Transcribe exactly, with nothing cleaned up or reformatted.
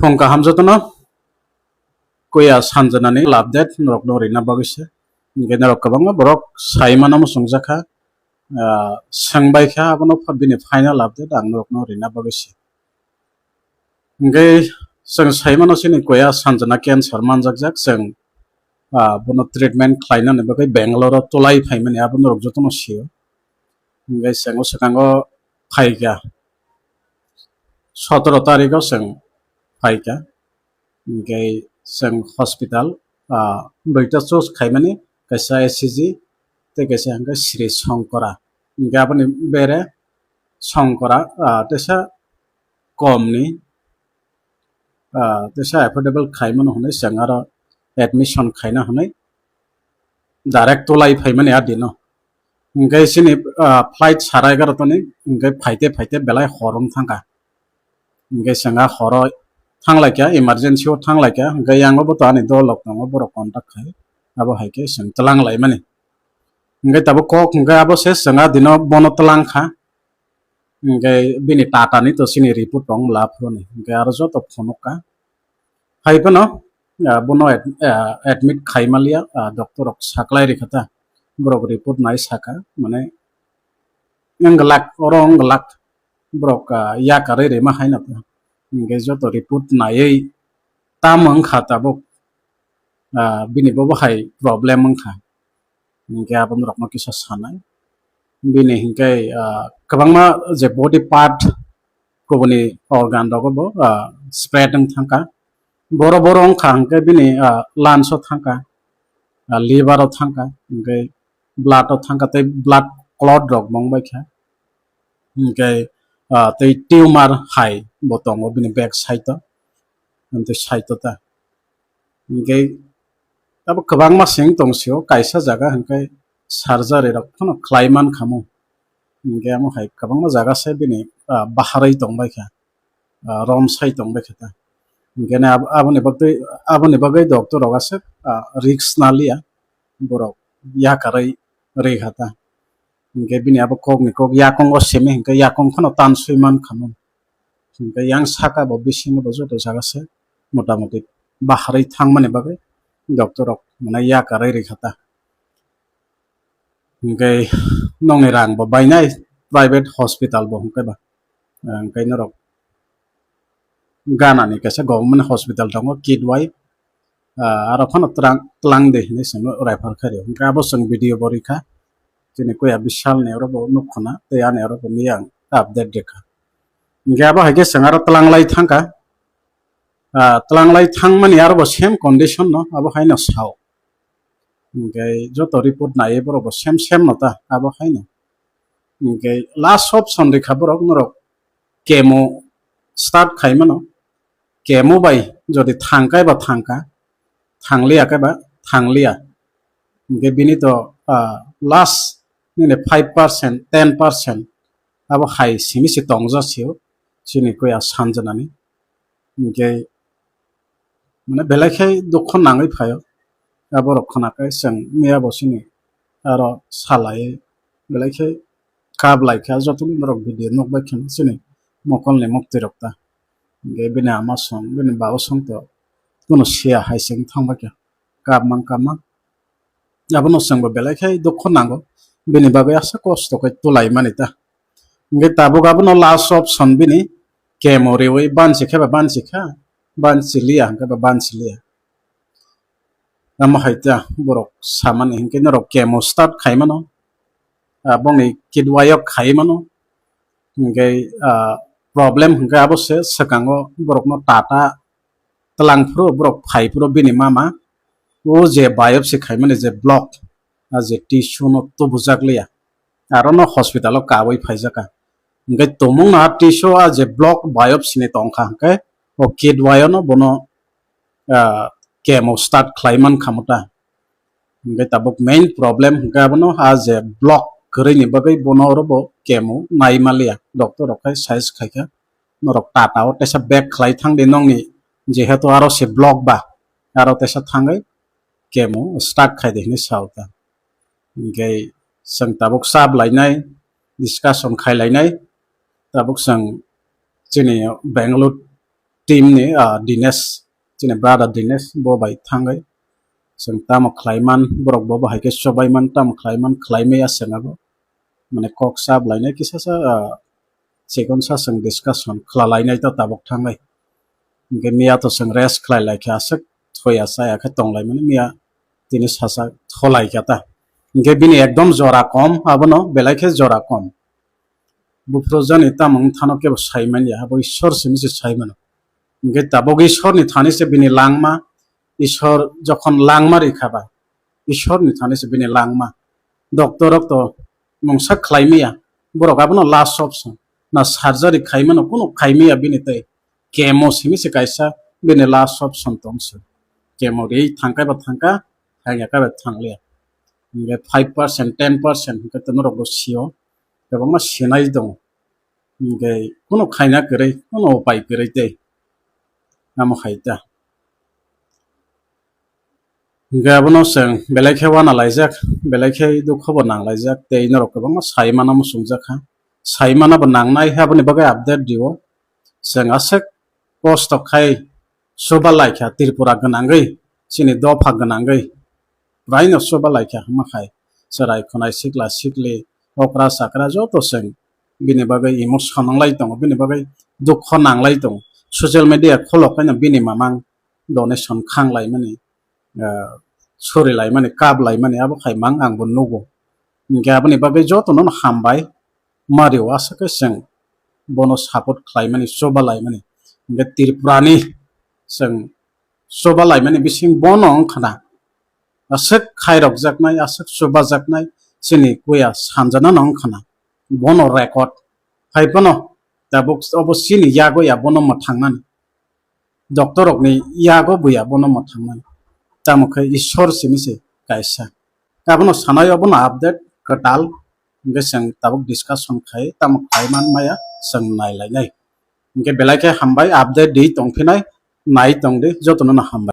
Phung kaham jotono, kuya sanjanani update norokno rina bagwi se. Hingke norok kwbangma borok sai mano muchungjakha, ah, swngbaikha, abono pha-, bini final update ang norokno rina bagwi se. Hingke chwng sai mano chini kuya sanjana cancer manjakjak, chwng, ah, bono treatment khlainani bagwi Bangalore o tulai phaimani abo norok jotono sio. Hingke chwng o swkango phaikha, sotoro tarikh o chwng phaikha. Hingke chwng hospital, ah, duita choose khaimani, kaisa S C G tei kaisa hingke Sri Shankara. Hingke aboni bere Shankara, ah, teisa komni, ah, teisa affordable khaimano hwnwi chwng aro admission khaina hwnwi direct tulai phaimani a dino. Hingke chini, ah, flight sara egarotani, hingke phaite phaite belai hor wng thangkha. Hingke chwng a horo thanglaikha, emergency o thanglaikha, hingke yango bo to ani dolok tongo, borok contact khai, abo hai khe chwng twlang laimani. Hingke tabuk kok hingke abo se chwng a dino bono twlang kha, hingke bini Tata ni to chini report tong la phuruni, hingke aro joto phunuk kha. Hai phano, ah, bono ad-, ah, admit khai manliya, ah, doctor rok saklai rikha ta. Borok report nai saka, mane, wng glak, oro wng glak. Borok, ah, yakarwi rima hai no. Hingke joto report naiwi tamo wngkha tabuk, ah, bini bobo hai problem wngkha. Hingke abo norokno kisa sanai. Bini hingke, ah, kwbangma je body part, kubuni organ rogo bo, ah, spread wng thangkha. Boro boro wngkha hingke bini, ah, lungs o thangkha, ah, liver o thangkha, hingke blood o thangkha tei blood clot rok bo wngbaikha. Hingke, ah, tei tumor hai bo tongo bini back side o, amtwi side o ta. Hingke abo kwbangma seng tong sio, kaisa jaga hingke surgery rok phano khlai man khamu. Hingke amo hai kwbangma jaga se bini, ah, baharwi tongbaikha, ah, rom sai tongbaikha ta. Hingke ne ab-, aboni bagwi, aboni bagwi doctor rok aswk, ah, risk naliya, borok yakarwi rikha ta. Hingke bini abo kokni kok yakungo simi hingke yakung phano tanswi man khamu. Hingke yang saka bo bisingo bo joto jaga se motamoti baharwi thangmani bagwi doctor rok mane yakarwi rikha ta. Hingke nokni rang bo bainai, private hospital bo hingke ba, hingke norok Ghana ni kaisa government hospital tongo, Kidwai, ah, aro phano twlang, twlang de hinwi chwngno refer khaio. Hingke abo chwng video bo rikha, chini kuya Bishal ni oro bo nukkha na, tei ani oro bo miyang update rikha. Hingke abo hai khe chwng aro twlang lai thangkha, ah, twlang lai thangmani aro bo same condition no, abo haino sao. Hingke joto report naiwi borok bo same same no ta, abo haino. Hingke last option rikha borok norok chemo start khaimano, chemo bai jodi thangkai ba thangka, thangliya kai ba thangliya, hingke bini to, ah, last nini five percent, ten percent abo hai simi se tongja sio, chini kuya sanjanani. Hingke mane belai khe dukho nangwi phaio. Aborok khwnakhai chwng miya bo chini aro salai belai khe kap laikha, jotono norok video nukbai kheno chini mokolni muktwi rok ta. Hingke bini ama song, bini baba song to kuno siya hai se wng thangbai kha. Kap mang, kap mang. Abono chwngbo belai khe dukho nango. Bini bagwi aswk kosto khe tulai mani ta. Hingke tabuk abono last option bini chemo riwi bansi khe ba bansi kha, bansi liya hingke ba bansi liya. Amo hai ta borok samani hingke norok chemo start khai mano. Ah, bongni kidwai o khai mano. Hingke, ah, problem hingke abo se swkango borokno tata twlang phuru borok phai phuru bini mama o je biopsy khaimani je block, a je tissue no tubujak liya, aro no hospital o kawi phaijak kha. Hingke tumung no a tissue a je block biopsy ni tongkha hingke o kidwai o no bono, ah, chemo start khlai man kha mo ta. Hingke tabuk main problem hingke abono a je block kwrwini bagwi bono oro bo chemo nai maliya, doctor rok khai size khaikha norok tata o teisa bag khlai thangdi nongni, jehetu aro se block ba, aro teisa thangwi chemo start khaidi hinwi sao ta. Hingke chwng tabuk chap lainai, discussion khai lainai, tabuk chwng chini Bangalore team ni, ah, Dinesh, chini brother Dinesh, bo bai thangwi chwng tamo khlaiman, borok bo, bo hai khe chobaiman, tamo khlaiman, khlaimaya chwng abo. Mane kok sap lainai kisa sa, ah, chikon sa chwng discussion khwlalainai ta tabuk thangwi. Hwnkhe miya to chwng rest khlai lai khe aswk thoya chaya khe tong lai mani miya tini sacha tholai kha ta. Hwnkhe bini ekdom jora kom, abono belai khe jora kom. Buphuru jani tamo wng thano kebo sai manya, abo Ishwar simi se sai mano. Hwnkhe tabuk Ishwar ni thani se bini langma, Ishwar jokhon langma rikha ba, Ishwar ni thani se bini langma. Doctor rok to mungsa khlai maya, borok abono last option. Na surgery khai mano, kunu khai maya bini tei. Chemo simi se kaisa bini last option tong se. Chemo ri thangkai ba thangka, thangya kai ba thanglia. Hwnkhe five percent, ten percent hwnkhe to norok bo sio. Kwbangma sinai tongo. Hwnkhe kunu khaina kwrwi, kunu upai kwrwi tei. Amo hai ta. Hwnkhe abono chwng belai khe uana laijak, belai khe dukho bo nang laijak, tei norok kwbangma sai mano muchungjak kha. Sai mano bo nangnai, aboni bagwi update rio. Chwng aswk kosto khai chuba lai kha Tripura gwnangwi, chini dopha gwnangwi. Praino chuba lai kha hwnma khai. Chwrai khwnai sikla sikli, okra chakra joto chwng bini bagwi emotion nang lai tongo, bini bagwi dukho nang lai tongo. Social media kholok haino bini mamang donation khang lai mani, ah, suri lai mani, kap lai mani, abo khai mang ang bo nugo. Hwnkhe aboni bagwi jotono no hambai, mario aswk khe chwng bono support khlai mani, chuba lai mani. Hwnkhe Tripura ni chwng chuba lai mani bising bono wng khna. Aswk khairok jaknai, aswk chuba jaknai, chini kuya sanjana no wng khna. Bono record. Hai phano tabuk obo chini yago ya bono mwthang nani. Doctor rokni yago buya bono mwthang nani. Tamo khe Ishwar simi se kaisa. Abono sanai obono update kwtal. Hwnkhe chwng tabuk discussion khai, tamo khai man maya chwng nai lai nai. Hwnkhe belai khe hambai, update di tong phinai, nai tong di, jotono no hambai.